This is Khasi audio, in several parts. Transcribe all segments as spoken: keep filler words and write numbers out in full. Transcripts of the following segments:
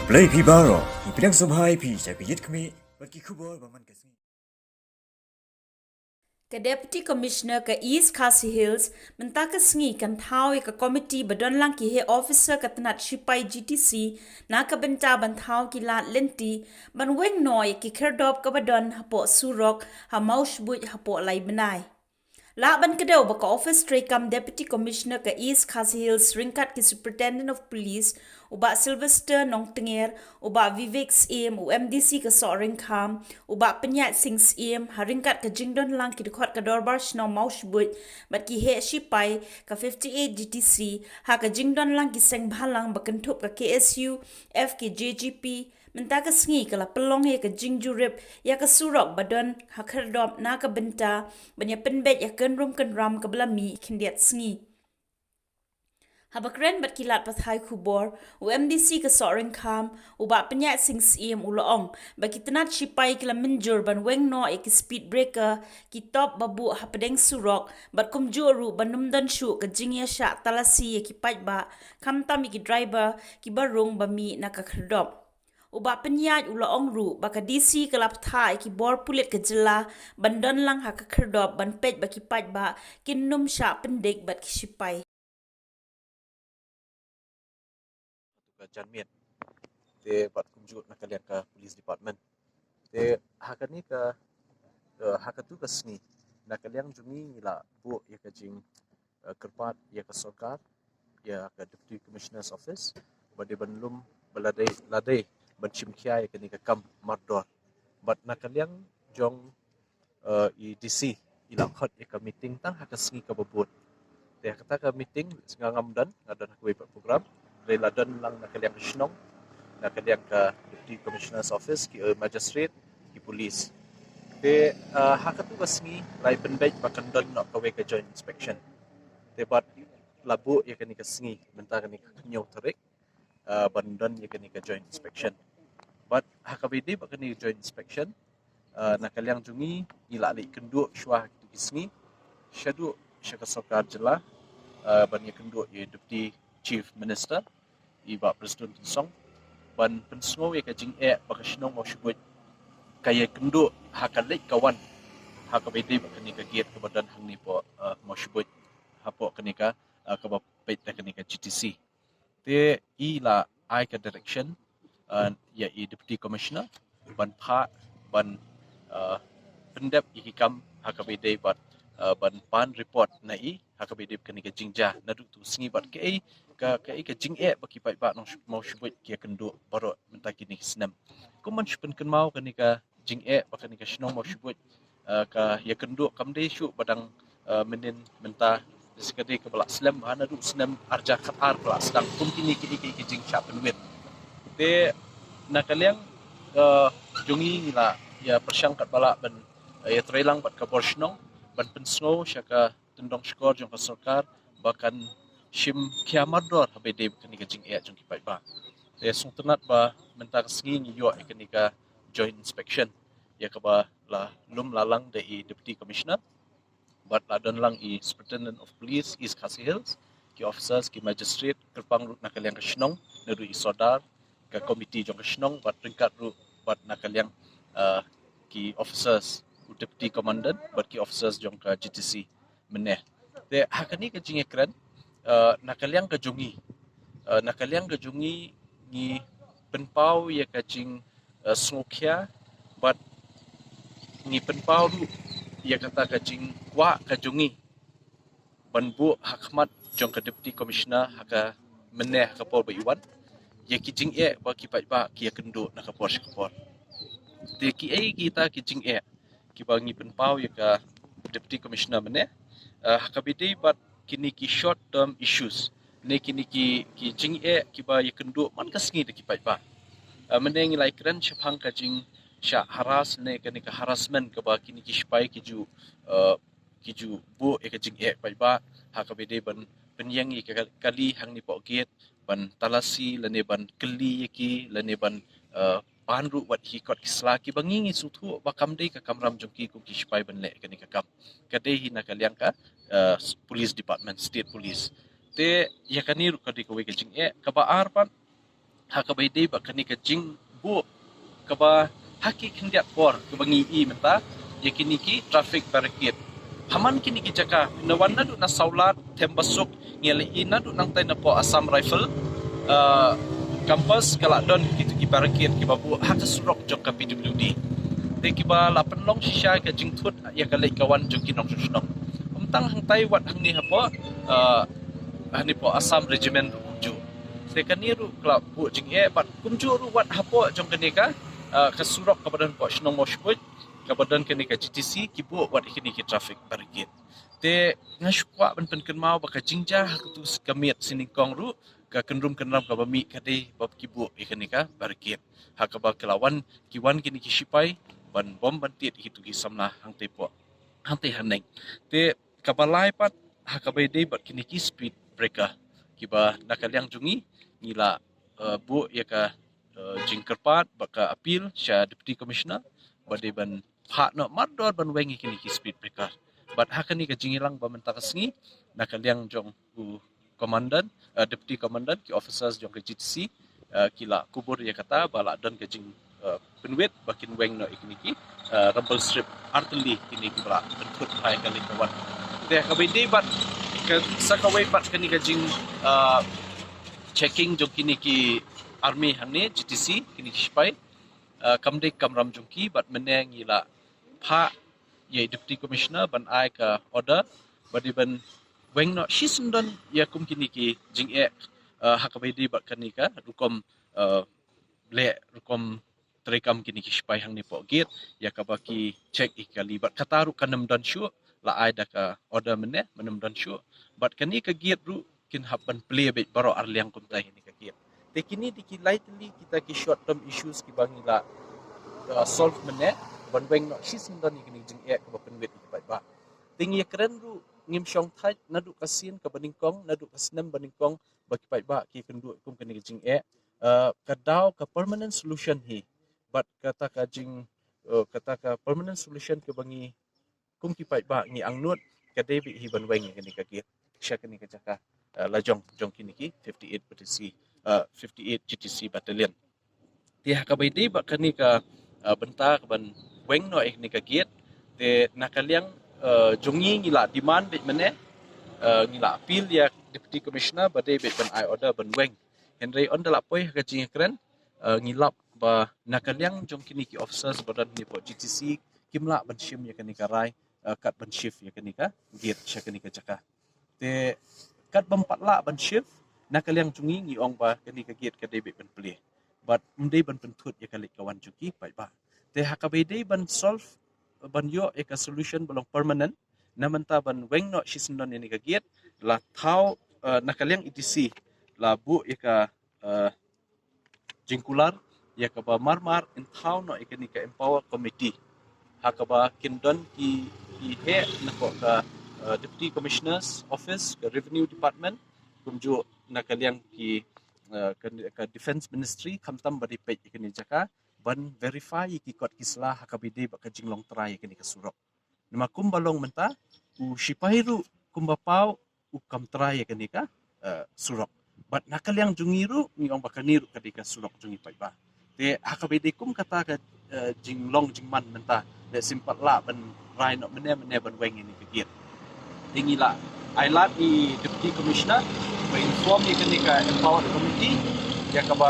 Blei phi baroh, ngi pdiang sngewbha ïa phi sha ka Ïit Khmih bad ki khubor ba man ka sngi. Ka Deputy Commissioner ka East Khasi Hills mynta ka sngi kan thaw ïa ka komiti ba don lang ki heh officer ka tnat shipai G T C na ka bynta ban thaw ki lad lynti ban weng noh ïa ki khyrdop kaba don hapoh surok ha Mawshbuit hapoh lai bnai. Lah ban kdew ba ka office treikam Deputy Commissioner ka East Khasi Hills ryngkat ki Superintendent of Police, u Bah Sylvester Nongtnger, u Bah Vivek Syiem, u M D C ka Sohryngkham, u Bah Pynïaid Sing Syiem, ha ryngkat ka jingdon lang ki dkhot ka Dorbar Shnong Mawshbuit bad ki heh shipai ka fifty-eight G T C, ha ka jingdon lang ki seng bhalang ba kynthup ka K S U, F K J G P, mynta ka sngi ka la pynlong ïa ka jingjurip ïa ka surok ba don ha khyrdop na ka bynta ban ïa pynbeit ïa ka kynrum kynram kaba la mih khyndiat sngi. Haba kren bad ki lad pathai khubor, u M D C ka Sohryngkham, u Bah Pynïaid Sing Syiem u la ong ba ki tnat shipai ki la mynjur ban weng noh ïa ki speed breaker, ki top ba buh hapdeng surok, bad kumjuh ruh ban ym don shuh ka jingïashah talasi ïa ki paidbah, khamtam ïa ki driver kiba rung ba mih na ka khyrdop. U Bah Pynïaid u la ong ruh ba ka D C ka la pynthah ïa ki bor pulit ka jylla ban don lang ha ka khyrdop ban peit ba ki paidbah kin ym shah pyndik bad ki shipai. Ka janmiet te bad kumjuh na ka liang ka police department. Te ha kane ka, eh, ha katu ka sngi na ka liang jong ngi ngi la buh ïa ka jing, eh, kyrpad ïa ka sorkar, ïa ka Deputy Commissioner's Office, ba dei ban lum ba la dei, la dei ban shim khia ïa kane ka kam mardor. Bad na ka liang jong, eh, i D C i la khot ïa ka meeting tang ha ka sngi kaba bud. Te ha kata ka meeting nga ngam don, nga don ha kawei pat program. Dei la don lang na ka liang ka shnong, na ka liang ka Deputy Commissioner's Office, ki, eh, magistrate, ki police. Te, eh, ha katu ka sngi la ïa pynbeit ba kan don noh kawei ka joint inspection. Te bad la buh ïa kane ka sngi mynta kane ka hynñiew tarik, eh, ban don ïa kane ka joint inspection. Bad ha kaba ïadei bad kane ka joint inspection, eh, na ka liang jong ngi ngi la leit kynduh shuwa ha kitu ki sngi shaduh sha ka sorkar jylla, eh, ban ïakynduh ïa i Deputy Chief Minister, i Bah Prestone Tynsong, ban pynsngew ïa ka jingeh ba ka shnong Mawshbuit ka ïakynduh ha ka leit ka wan ha kaba ïadei bad kane ka gate kaba don hangne hapoh, eh, Mawshbuit, hapoh kane ka, eh, kaba peit da kane ka G T C. Te i la ai ka direction, eh, ïa i Deputy Commissioner ban phah, ban, eh, pyndep ïa ki kam ha kaba ïadei bad, eh, ban pan report na i ha kaba ïadei bad kane ka jingjia naduh tu sngi bad kaei ka, kaei ka jingeh ba ki paidbah nong Mawshbuit ki ïakynduh baroh mynta kine ki snem. Kum ban shu pynkynmaw, kane ka jingeh ba kane ka shnong Mawshbuit, eh, ka ïakynduh kam dei shuh ba dang, eh, mynnin mynta, da ka dei kaba la slem ha naduh snem arhajar khatar ka la sdang kum kine ki, ki, ki jingshah pynwit. Te na ka liang, eh, jong ngi ngi la ïa pyrshang katba lah ban, eh, ïatreilang bad ka bor shnong ban pynsngew sha ka tyndong shkor jong ka sorkar ba kan shim khia mardor haba ïadei bad kane ka jingeh jong ki paidbah. Te sngewtynnat ba mynta ka sngi ngi ïoh ïa kane ka joint inspection ïa kaba la lum la lang da i Deputy Commissioner bad la don lang i Superintendent of Police East Khasi Hills, ki officers, ki magistrate, kyrpang ruh na ka liang ka shnong, naduh i sordar, ka komiti jong ka shnong bad ryngkat ruh bad na ka liang, eh, ki officers, u Deputy Commandant bad ki officers jong ka G T C mynne. Te ha kane ka jingïakren, eh, na ka liang ka jong ngi, eh, na ka liang ka jong ngi ngi pynpaw ïa ka jing, eh, sngewkhia bad ngi pynpaw ruh ïa kata ka jingkwah ka jong ngi ban buh ha khmat jong ka Deputy Commissioner ha ka mynne ha ka por ba i wan ïa ki jingeh ba ki paidbah ki ïakynduh na ka por sha ka por. Te kiei kita ki jingeh kiba ngi pynpaw ïa ka Deputy Commissioner mynne, eh, ha kaba ïadei bad kine ki short term issues ne kine ki, ki jingeh kiba ïakynduh man ka sngi da ki paidbah. Eh, mynne ngi la ïakren shaphang ka jingshah harass ne kane ka harassment kaba kine ki shipai ki ju, eh, ki ju buh ïa ka jingeh paidbah ha kaba ïadei ban pynïeng ïa ka kali hangne hapoh gate, ban talasi lane ban kylli ïa ki lane ban, eh, pan ruh wat ki kot ki sla kiba ngi ngi sngewthuh ba kam dei ka kamram jong ki kum ki shipai ban leh kane ka kam. Ka dei hi na ka liang ka, eh, police department, state police. Te ïa kane ruh ka dei kawei ka jingeh. Kaba ar pat, ha kaba ïadei bad kane ka jingbuh kaba ha ki khyndiat por kaba ngi i mynta ïa kine ki traffic barricade. Ha man kine ki jaka, na wan naduh na Sawlad, Thembasuk, ngi la i naduh nangtai na pdeng Assam Rifle, uh, campus ka la don kitu ki barricade kiba buh ha ka surok jong ka P W D. Te kiba la pynlong shisha ka jingthut ïa ka leit ka wan jong ki nongshong shnong. Ym tang hangtai, wat hangne hapoh, uh, hangne pdeng Assam Regiment ruh kumjuh. Te kane ruh ka la buh jingeh bad kumjuh ruh wat hapoh jong kane ka, uh, ka surok kaba don pdeng shnong Mawshbuit, kaba don kane ka G T C, ki buh wat kine ki traffic barricade. Te nga shu kwah ban pynkynmaw ba ka jingjia ha katu ka miet sien nyngkong ruh, ka kynrum kynram kaba mih ka dei ba ki buh ïa kane ka barricade. Ha kaba ki la wan, ki wan kine ki shipai ban bom ban tied ïa kitu ki samla hangtei pdeng, hangtei haneng. Te kaba lai pat ha kaba ïadei bad kine ki speed breaker, kiba na ka liang jong ngi, ngi la, uh, buh ïa ka, uh, jingkyrpad bad ka appeal sha Deputy Commissioner ba dei ban phah noh mardor ban weng ïa kine ki speed breaker. Bad ha kane ka jingïalang ba mynta ka sngi, na ka liang jong u Commandant, uh, Deputy Commandant, ki officers jong ka G T C, uh, ki la kubur ïa kata ba la don ka jing, uh, pynwit ba kin weng noh ïa kine ki, uh, rumble strip artylli kine kiba la pynthut ha ka leit ka wan. Te kaba ïadei bad ka, sa kawei pat kane ka jing, uh, checking jong kine ki army hangne, G T C, kine ki shipai, uh, kam dei kamram jong ki bad mynne ngi la phah ïa i Deputy Commissioner ban ai ka order ba dei ban weng noh shisyndon ïa kum kine ki jingeh, uh, ha kaba ïadei bad kane ka rukom, uh, leh rukom treikam kine ki shipai hangne pdeng gate, ïa kaba ki check ïa ki kali. Bad kata ruh kam don shuh, la ai da ka order mynne, kam don shuh. Bad kane ka gate ruh kin hap ban plie beit baroh arliang kumta ïa kane ka gate. Te kine dei ki lai tylli kita ki short term issues kiba ngi la, uh, solve mynne ban weng noh shisyndon ïa kine ki jingeh kaba pynwit ïa ki paidbah. Te ngi ïakren ruh, ngim shong thait, naduh ka sien kaba nyngkong, naduh ka snem ba nyngkong ba ki paidbah ki kynduh kum kane ka jingeh. Uh, ka daw ka permanent solution hi. Bad kata ka jing, uh, kata ka permanent solution kaba ngi kum ki paidbah ngi angnud ka dei beit hi ban weng ïa kane ka gate sha kane ka jaka, uh, lajong jong kine ki fifty-eight P T C, uh, fifty-eight G T C Battalion. Te ha kaba ïadei bad kane ka, uh, bynta ka ban weng noh ïa kane ka gate, te na ka liang, uh, jong ngi ngi la demand beit mynne, uh, ngi la appeal ïa Deputy Commissioner ba dei beit ban ai order ban weng. Hynrei ynda la poi ha ka jingïakren, uh, ngi lap ba na ka liang jong kine ki officers ba don hangne pdeng G T C kim lah ban shim ïa kane ka rai, uh, kat ban shift ïa kane ka gate sha kane ka jaka. Te kat bym pat lah ban shift, na ka liang jong ngi ngi ong ba kane ka gate ka dei beit ban plie. Bad ym dei ban pynthut ïa ka leit ka wan jong ki paidbah. Te ha kaba ïadei ban solve, ban ïoh ïa ka solution ba long permanent, na mynta ban weng noh shisyndon ïa kane ka gate, la thaw, uh, na ka liang E D C la buh ïa ka, uh, jingkular ïa kaba marmar in thaw noh ïa kane ka empower committee. Ha kaba kin don ki, ki heh na ka, uh, Deputy Commissioner's Office, ka Revenue Department, kumjuh na ka liang ki, uh, ka, ka Defence Ministry, khamtam ba dei peit ïa kane jaka ban verify ïa ki kot ki sla ha kaba ïadei bad ka jinglong trai ïa kane ka surok. Namar kumba long mynta, u shipai ruh kumba paw u kam trai ïa kane ka, uh, surok. Bad na ka liang jong ngi ruh ngi ong ba kane ruh ka dei ka surok jong ngi paidbah. Te ha kaba ïadei kum kata ka, uh, jinglong jingman mynta, lehse ym pat lah ban rai noh mynne mynne ban weng ïa kane ka gate. Te ngi la ai lad ïa i Deputy Commissioner ba inform ïa kane ka empowered committee ïa kaba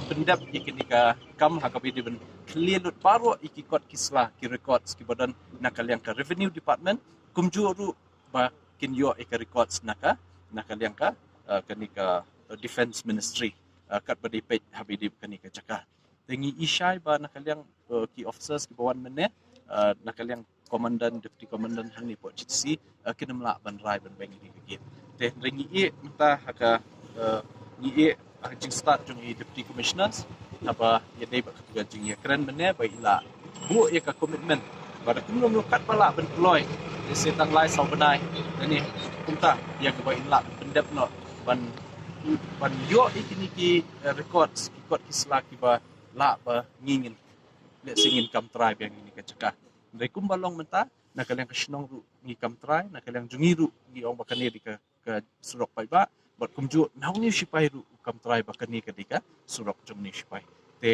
pyndep ïa kane ka kam ha kaba ïadei ban khlieh lut baroh ïa ki kot ki sla, ki records kiba don na ka liang ka Revenue Department, kumjuh ruh ba kin ïoh ïa ka records na ka, na ka liang ka, uh, kane ka, uh, Defence Ministry, uh, kat ba dei peit ha ba dei kane ka jaka. Te ngi i shai ba na ka liang, uh, ki officers kiba wan mynne, uh, na ka liang Commandant, Deputy Commandant hangne pdeng G T C, uh, kin ym lah ban rai ban weng ïa kane ka gate. Te hynrei ngi ïeh mynta ha ka, uh, ngi ïeh ha ka jingstad jong i Deputy Commissioners, haba ïadei bad katu ka jingïakren mynne ba i la buh ïa ka commitment ba da kumno kumno kat ba lah ban kloi, lehse tang lai saw bnai, lane kumta, ïa kaba in lah pyndep noh ban, ban ïoh ïa kine ki, eh, records, ki kot ki sla kiba lah ba ngi ngin, lehse ngin kam trai biang ïa kane ka jaka. Hynrei kumba long mynta, na ka liang ka shnong ruh ngi kam trai, na ka liang jong ngi ruh ngi ong ba kane dei ka, ka surok paidbah, Bad kumjuh na une u sipai ruh u kam trai ba kane ka dei ka surok jong une u sipai. Te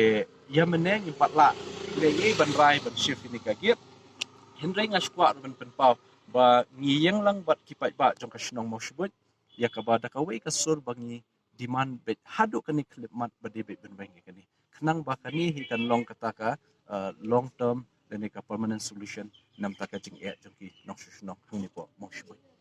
ïa mynne ngim pat lah lei lei ban rai ban shift ïa kane ka gate. Hynrei nga sngewkwah ruh ban pynpaw ba ngi ïeng lang bad ki paidbah jong ka shnong Mawshbuit ïa kaba da kawei ka sur ba ngi demand beit haduh kane khyllipmat ba dei beit ban weng ïa kane. Khnang ba kane hi kan long kata ka, uh, long term lane ka permanent solution namar ka jingeh jong ki nongshong shnong hangne hapoh Mawshbuit.